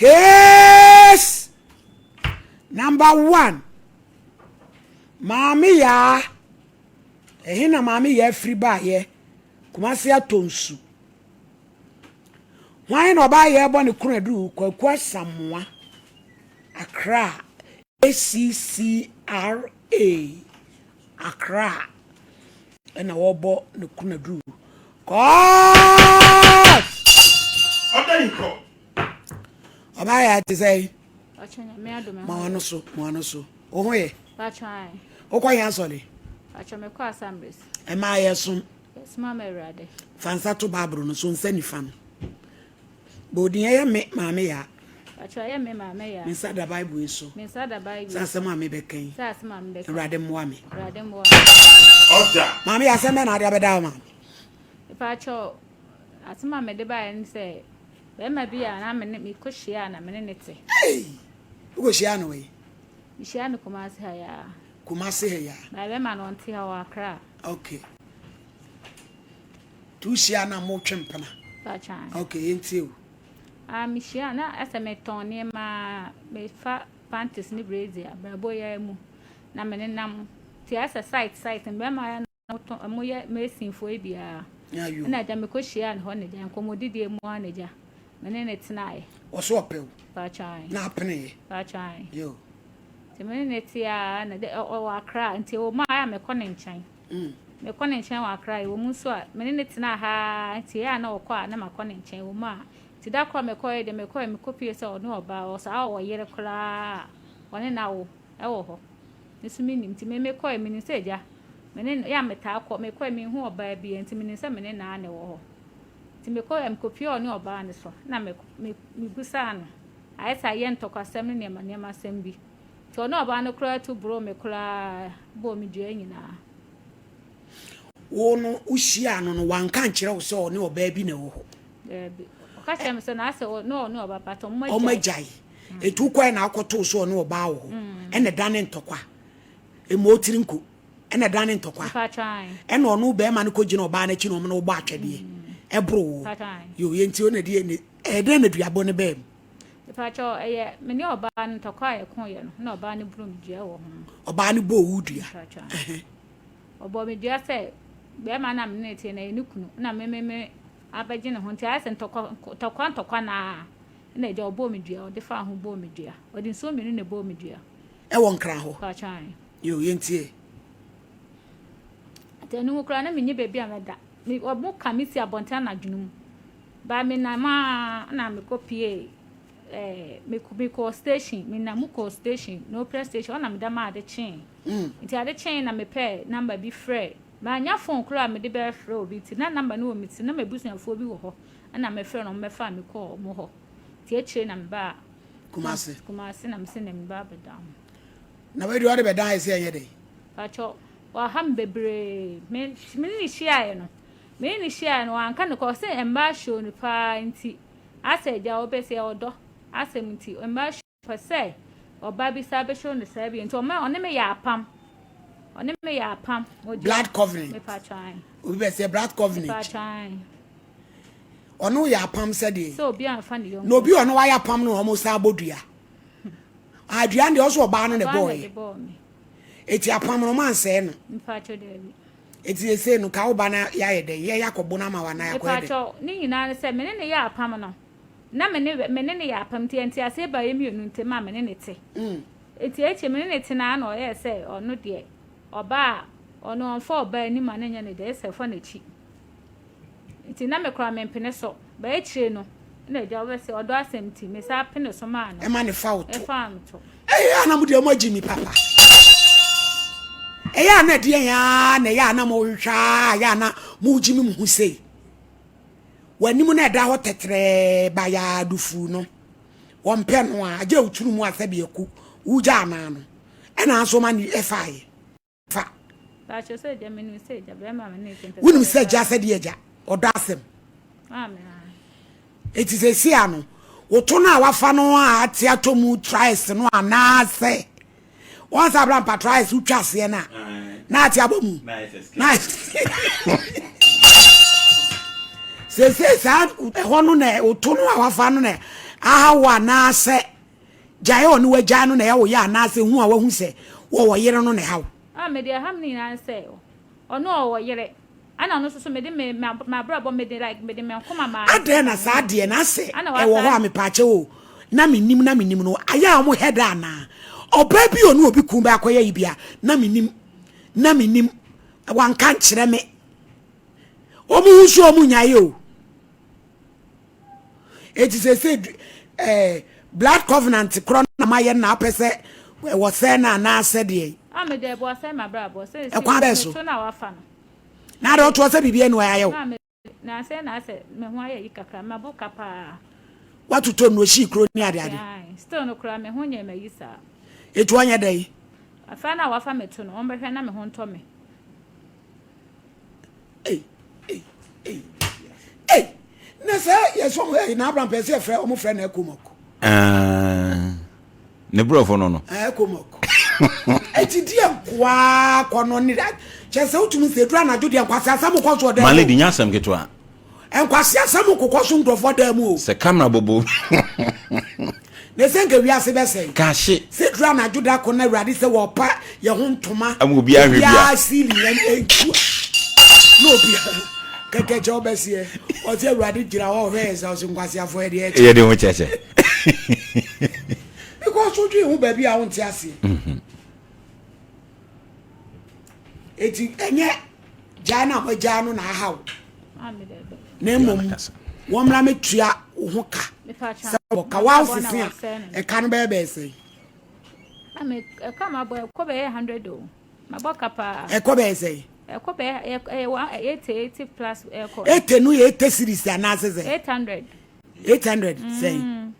Case number one, Maame Yaa. Ɛhe na Maame Yaa firi baeɛ? Kumasi atɔ nsu. Hwan na ɔbaa yɛ bɔ ne kono aduru? Kwaku Asamoah, Accra. ACCRA, Accra. Ɛna wɔbɔ ne kono aduru. Court! Ɔda yi kɔ. Ɔbaa yɛ ate sɛ ma wano so, ma wano so. Wo ho yɛ? Wokɔ yɛn asɔre? Ɛmaa yɛ som. Fa nsa to Bible no so, nsa nifa no. Bɔ odin ɛyɛ me maame yaa. Me nsa da Bible yi so. Sɛ asɛm a mebɛka yi. Awurade mmoa me. Maame yɛ asɛm bɛn na ade abɛda wo maame? Asɛm a mede baeɛ ne sɛ bɛrima bi a na me ne mekɔhyia a na me ne ne te. Hey! Wokɔhyia no wɔ Mehyia no Kumasi ha yi ara. Kumasi ha yi ara. Na bɛrima no ɔnte ha, ɔwɔ Accra. Okay. Nti wohyia no a motwe mpena? Pakyan. Okay, yɛntie o. Ah, mehyia na ɛsɛ metɔn nneɛma, mefa panties ne brazier abrabɔ yi ara mu na me nenam. Nti ɛsɛ site site mbɛrima yɛ Wɔtɔn, wɔyɛ masonfoɔ yi bi ara. Ɛna agya mekɔhyiaa no hɔ na agya nkɔmmɔdidie mu ara na agya me ne no tenaeɛ. Ɔso ɔpɛ wo? Paatwa ae. Na apeneeɛ? Paatwa ae. Yo. Nti me ne no te ara na ɔwɔ Accra nti ɛwɔ mu a ayɛ a mekɔ ne nkyɛn. Mekɔ ne nkyɛn wɔ Accra ɛwɔ mu nso a me ne no tenaa ha ara nti ɛyɛ a na ɔkɔ a na makɔ ne nkyɛn ɛwɔ mu a nti da koro a mekɔeɛ deɛ mekɔeɛ mekɔpie sɛ ɔne ɔbaa ɔsaa ɔwɔ yere koraa a ɔne no awo ɛwɔ hɔ. Me nso mennim nti me mekɔe menim sɛ agya me ne no yɛ a metaa kɔ mekɔe menhu ɔbaa biara nti menim sɛ me ne no ara na ɛwɔ hɔ nti mekɔe a mekɔpie ɔne ɔbaa no so na me me mebusaa no ayɛ sɛ ayɛ ntɔkwasɛm ne nneɛma nneɛma asɛm bi nti ɔne ɔbaa no koraa tu boroo me koraa bɔɔ me dua nyinaa. Wo no wohyiaa no no wanka ankyerɛ wo sɛ ɔne ɔbaa bi na ɛwɔ hɔ? Daabi. Ɔka kyerɛɛ me sɛ na asɛ ɔne ɔne ɔbaa but ɔmo agyae. Ɔmo agyae. Eti wokɔɛ na akɔtoo so ɔne ɔbaa wɔ hɔ. Ɛna ɛdane ntɔkwa. Emu otiri nko. Ɛna ɛdane ntɔkwa. Ɛna ɔno bɛrima no kɔgyina ɔbaa no akyi na ɔmo ne wo bɔ atwɛdeɛ. Ɛboro wo. Yo, yɛnti ɔna deɛ ne ɛyɛ dɛn na duabɔ no baa mu? Mepakyɛw, ɛyɛ me ne ɔbaa no ntɔkwa a yɛkoeɛ no na ɔbaa no boro me dua wɔ ho. Ɔbaa no bɔɔ wo dua? Mepakyɛw. Ɔbɔɔ me dua sɛ bɛrima no a me ne no te no ɛyɛ ne kunu na me me me abɛgye ne ho nti ayɛ sɛ ntɔkwa ntɔkwa ntɔkwa no ara na agya ɔbɔɔ me dua, ɔde faa ho bɔɔ me dua. Ɔde nsuo mmienu na ɛbɔɔ me dua. Ɛwɔ Nkran hɔ? Paatwa ae. Yo, yɛntie. Nti ɛno mu koraa na menni baabi a mɛda. Me, wɔn ka me si abɔnten anadwo no mu. Ba menam a na mekɔ pie eh, mekɔ station, menam mu kɔɔ station, Nopra station, hɔ na meda maa ade kyee. Nti ade kyee na mepɛɛ number bi frɛɛ Mannya phone koraa a mede bɛfrɛ obi nti na number no wɔ me tirim na m'abusuafoɔ bi wɔ hɔ ɛna mefrɛ no wɔn bɛfaa me kɔɔ wɔn hɔ nti akyire na mebaa Kumasi. Kumasi na mese na meba abɛda ho. Na wei deɛ ɔde bɛdan ayɛ sɛ ɛnyɛ dɛn? Pakyɛ waha me bebree me me ne no hyiaeɛ no me ne no hyiaeɛ no wanka no kɔ ɔse mmaa show no paa nti asɛ agya ɔbɛ sɛ ɔdɔ asɛm nti mmaa show Ɔpɛ sɛ ɔbaa bi san bɛhyɛ no saa bio nti ɔma ɔne me yɛ apam. Ɔne me yɛ apam. Mogya. Blood covenant. Mepa kyan. Obi bɛ sɛ blood covenant. Mepa kyan. Ɔne yɛ apam sɛ deɛ. Sɛ obi anfa ne yɔnko. Na obi ɔno wayɛ apam no wɔn san bɔ dua. Adua no deɛ ɔsɛ ɔbaa no na ɛbɔɔ yɛ. Eti apam no ɔmo ansɛɛ no. Mepa kyɛw daabi. Eti sese no ka wo ba no yɛayɛ dɛ yɛ yakɔ bo no ama wa na yakɔ yɛ dɛ. Mepa kyɛw ne nyinaa ne sɛ me ne ne yɛ apam no. Na me ne me ne no yɛ apam nti nteaseɛ baa yɛn mmienu ntam a me ne no te. Nti akyire me ne no tenaa na ɔyɛɛ sɛ ɔno deɛ ɔbaa a ɔno ɔmfa ɔbaa anim a na ɛnyɛ ne dɛ ɛsɛ ɔfa n'akyi. Nti na me koraa mempene so. But akyire no na agya wobɛ sɛ ɔdɔ asɛm nti me saa pene so maa no. Ɛma ne fa wo to. Ɛfaa me to. Ɛyɛ a na mo deɛ mo agyi mi papa. Ɛyɛ a na ɛdeɛ yɛn ara na ɛyɛ a na mo hwehwɛ a ɛyɛ a na mo gyi mi mo ho sei. W'anim no a ɛda hɔ tɛtrɛɛ bayaa dufuu no, wɔmpɛ no a, agye wo tiri mu a sɛdeɛ ku wogya anaa no, ɛna nso ma ne ɛfaeɛ. Fa. Wonim sɛ agya sɛdeɛ agya, ɔdɔ asɛm. Eti sɛsi a no, woto no a wafa no a ate atɔ mu trice no anaasɛ wɔn sɛ abira mpa trice wotwa aseɛ no a na ate abɔ mu na sese saa ɛhɔ no na woto no a wafa no na aha wo anaasɛ gyae a ɔne wo agyae no na ɛyɛ wo ya anaasɛ hu a wahu sɛ wɔwɔ yere no na ɛha wo? Ah, me deɛ ɛha me no nyinaa ne sɛ ɔno ɔwɔ yere ɛna ɔno nso so mede me m'abrabɔ mede like mede me nkoma maa no Adɛn na saa adeɛ no asɛ ɛna ɛwɔ hɔ a wasan mepaakyɛw o na mennim na mennim no ayɛ a wɔn hɛ da anaa? Ɔbaa bi a ɔne obi kun bɛ akɔyɛ yi bi a na mennim na mennim wanka nkyerɛ me wɔn ho nso wɔn nyaeɛ o. Eti sese ɛɛ blood covenant korɔ na mayɛ na apɛ sɛ ɛwɔ sɛ na anaasɛ deɛ. Ah me deɛ ɛboa sɛ m'abrabɔ sɛ esi Ɛkwan bɛɛ me so. to na wafa no. Na adɛ ɔtoɔ sɛ biribi ɛnu ayɛ wo. Na me na sɛ na asɛ me ho ayɛ yi kakra mabo ka paa. Watotɔ nnuro hyii kuro ne ade ade. Ae still no koraa me ho nyɛ mayi saa. Eti ɔnyɛ dɛn. Afa na wafa me to no ɔmbɛhwɛ na me ho ntɔ me. Ei, ei, ei, ei. Na sɛ yɛsɛ ɔmo ɛyi na Abraham pɛ sɛ yɛfrɛ ɔmo frɛ no Ekomok. Ah, ne borɔfo no no. Ah, Ekomok. Eti deɛ nkoaa kɔ no ne kyɛ sɛ wotumi sɛ eduru anadwo deɛ nkwasi asɛm kɔ so ɔdan mu. Malady nyɛ asɛm ketewa. Nkwasi asɛm kokɔ so nkurɔfoɔ dan mu o. Sɛ camera bobo. Na ɛsɛ nka wiase bɛsɛe. Kahye. Sɛ duru anadwo da ko na Awurade sɛ wɔpa yɛn ho ntoma. Ama obiara hwɛ bia. Obiara sili yɛn ntu. Na obiara kɛkɛ kyɛ ɔbɛseɛ. Ɔsɛ Awurade gyina hɔ ɔhwɛ yɛn sɛ ɔsɛ nkwaseafoɔ yɛ deɛ ɛkyɛ. Yɛ de ho kyɛkyɛ. Because wodwen ho baabi a wonte aseɛ. Mhm. Eti ɛnyɛ gyaa no a moagyaa no na aha wo na mmom wɔmmra mɛtua wo ho ka sɛ wɔka woa wosese a ɛka no bɛyɛ bɛyɛ sɛn? Ɛka mabɔ ɛkɔ bɛyɛ 100 o mabɔ ka paa ɛkɔ bɛyɛ sɛn? Ɛkɔ bɛyɛ ɛyɛ 80 80 plus ɛkɔ 80 no yɛ 80 series anaasɛ sɛ 800 800 sɛn?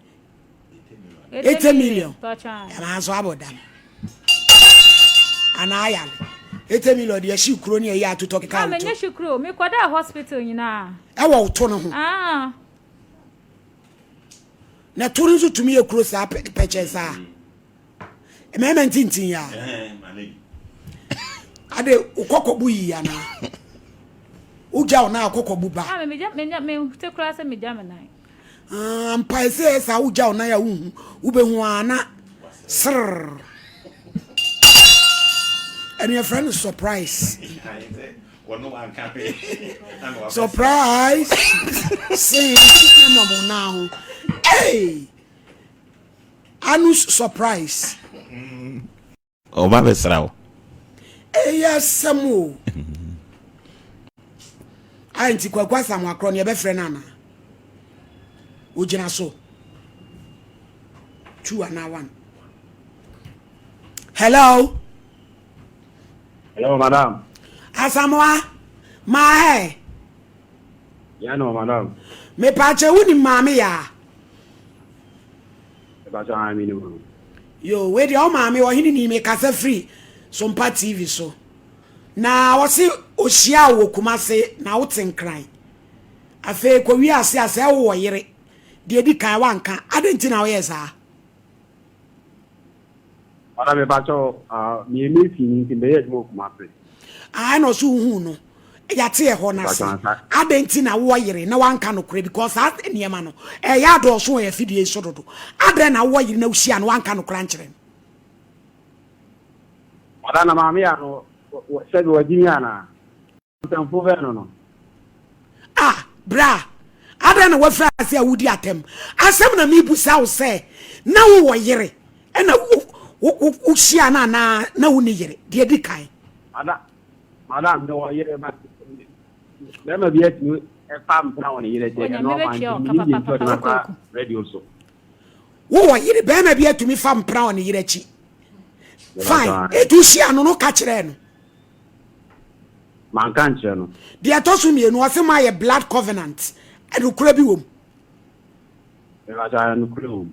80 million ɛmaa nso abɔ dam anaa ayale 80 million deɛ ɛhye kuro ne ɛyɛ atotɔ keka woto menyɛ hye kuro mekɔdaa hospital nyinaa ɛwɔ woto no ho ah. na to no nso tumi yɛ kuro saa pɛkyɛ saa mmarima ntintin ya ade wokɔkɔbu yi anaa wogya wo na akɔkɔbu ba ah, mente koraa sɛ megya me nan Ah, mpae sɛ ɛyɛ saa wogya wo nan a wonhu wobɛhu a na serr ɛne yɛfrɛ no surprise surprise sen ɛnam wo nan ho hey! anus surprise Ɔba bɛsra wo. Ɛyɛ asɛm o. Ayɛ nti Kwaku Asamoah korɔ ne yɛbɛfrɛ no anaa? Ogyina so. Two anaa one. Hello. Hello, madam. Asamoah, maa hɛ. Yeah, no, madam. Mepaakyɛ wonim maame yaa? Mepakyɛw ae menim no. Yoo wei deɛ wo maame ɔhene ni mekasa firi Sompa TV so na ɔse ɔhyiaa wo wɔ Kumase na wote Nkran afei kɔwie ase a sɛ wowɔ yere deɛ di kan wanka adɛn nti na woyɛɛ saa? Madam mepakyɛw ah meyɛ mason ni nti mebɛyɛ adwuma wɔ Kumase. Ah ɛna ɔse wohuu no yɛate ɛhɔ no ase adɛn nti na wowɔ yere na wanka nokorɛ because saa nneɛma no ɛyɛ adɔɔso wɔ yɛn afidie yi so dodo adɛn na wowɔ yere na wohyia no wanka nokorɛ ankyerɛ no. Ɔda na maame ya no sɛbi wagye mi anaa nsɛmfo bɛn no no. Ah bra adɛn na wafiri ase a wodi atɛm asɛm na mebusa wo sɛ na wowɔ yere ɛna wohyia no anaa na wonni yere deɛ di kan. Ada Madam, mewɔ yere but bɛrima bi atumi fa mpena wɔ ne yere akyi ɛno Onyame ɔma bɛtua nti wo ka menim deɛ nti ɔde papapapa maba Kwaku. radio so. Wowɔ yere bɛrima bi atumi fa mpena wɔ ne yere akyi. Fine, etu hyia no no ka kyerɛɛ no. Manka nkyerɛ no. Deɛ ɛtɔ so mmienu ɔse moayɛ blood covenant nokorɛ bi wɔ mu. Mepakyɛ nokorɛ wɔ mu.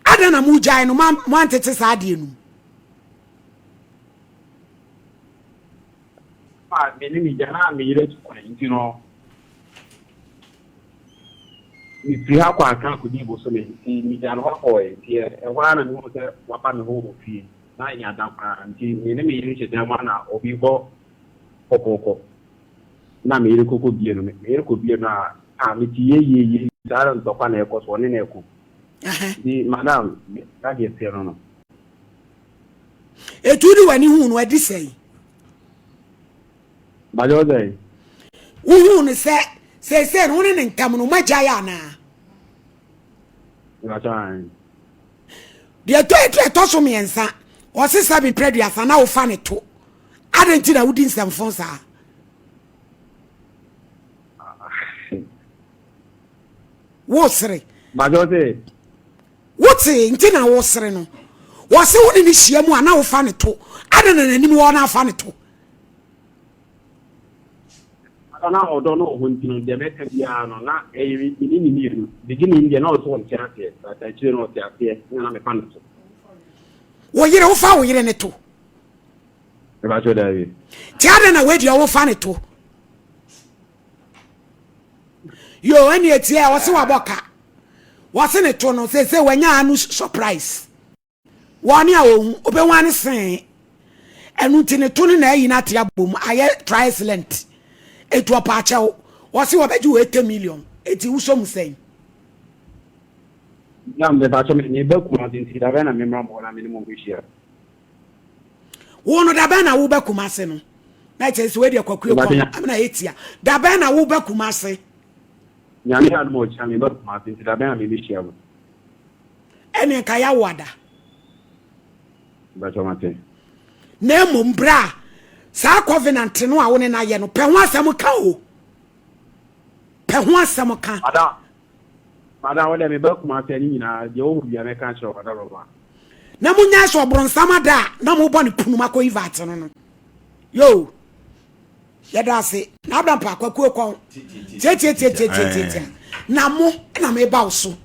Adɛn na mogyae no moantete saa adeɛ no mu? A me ne me gya na me yere atu kwan nti no, mefiri ha kɔ Accra kɔdii bosome nti megyaa no hɔ kɔɔɛ nti ɛhɔ ara na mehuu sɛ waba me hɔ wɔ fie na yɛada koraa nti me ne me yere hyɛ dan mu a na obi bɔ kɔkɔɔkɔ na me yere kɔkɔ bie no me yere kɔ bie no a a mete yie yie yie saa na ntɔkwa na ɛkɔ so ɔne na ɛko. Nti madam, na deɛ teɛ no no. Etu de w'ani hu no adi sɛn? Bàjẹ́ ɔdɛ yi. Wohu no sɛ seesei no wo ne ne ntam no moagyae anaa? Bàjẹ́ ayi. Deɛ ɛtɔ ɛtɔ ɛtɔ so mmiɛnsa ɔse sɛ mepɛ aduasa na wofa ne to adɛn nti na wodi nsɛmfo saa? Wosere. Bàjẹ́ ɔdɛ. Wote nti na wosere no. Wɔse wo ne ne hyia mu a na wofa ne to adɛn na n'anim wɔ na afa ne to? Ada na ɔdɔ no wɔ hɔ nti no, deɛ mɛka biara no, na ɛyɛ me ne ne mmienu. Beginning deɛ na ɔsɛ ɔnte aseɛ, but akyire no ɔte aseɛ, na na mefa no to. Wo yere, wofa wo yere ne to? Mepakyɛw daabi. Nti adɛn na wei deɛ wofa ne to? Yo, ɛne ɛtiɛ, ɔse wabɔ ka. Wɔse ne to no, seesei wanya ano surprise. Wɔn a wɔhu, wobɛhu ane see. Ɛno nti ne to no na ayi no ate abom ayɛ tricelent. Eti ɔpa akyɛw. Wɔse wɔbɛgye wɔ 80 million. Eti wosɔ mu sɛn? Na mepakyɛ me meba Kumasi nti dabɛn na memmra mo hɔ na me ne mo nkɔhyia? Wo no dabɛn na woba Kumasi no? Na kyerɛ sɛ wei deɛ kwakuo kɔm amena ɛtia. Dabɛn na woba Kumasi? Nyame adom a ɔkyena meba Kumasi nti dabɛn na mebɛhyia mo? Ɛne nka yɛawo ada. Mpakyɛ mate. Na mmom berɛ a saa covenant no a wo ne no ayɛ no, pɛ ho asɛm ka o. Pɛ ho asɛm ka. Madam, madam, wo deɛ meba Kumasi a ne nyinaa deɛ wɔhu bia mɛka akyerɛ wo madam Roma. Na monyae sɛ ɔbronsam ada a na mobɔ ne punum akɔ invite no no. Yo, yɛda ase. Na Abraham pa kwakuo kɔn. Tiatiatiatiatiatia. Na mo na meba wo so.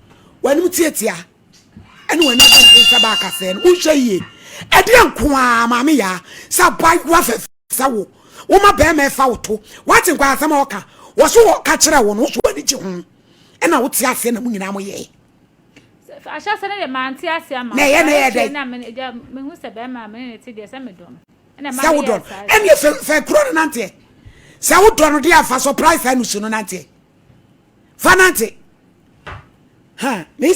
W'anim tiatia. Ɛne w'anim tenten sɛ baa kasɛɛ no. Monhwɛ yie. Ɛdeɛ nko ara maame yaa sɛ abaayewa fɛfɛ sɛ wo. Woma bɛrima ɛfa wo to. Wate nkwa asɛm a ɔka. Wɔ so wɔka kyerɛ wo no, wo so w'ani gye ho. Ɛna wote aseɛ na mo nyinaa mo yɛɛ. Ahyɛse no deɛ mante aseɛ ama. Na ɛyɛ na ɛyɛ dɛn? Na mehu sɛ bɛrima a me ne ne te deɛ sɛ medɔ no. Sɛ wodɔ no ɛneɛ fɛ fɛ kuro no nanteɛ. Sɛ wodɔ no deɛ afa surprise anusu no nanteɛ. Fa nante. Ha me.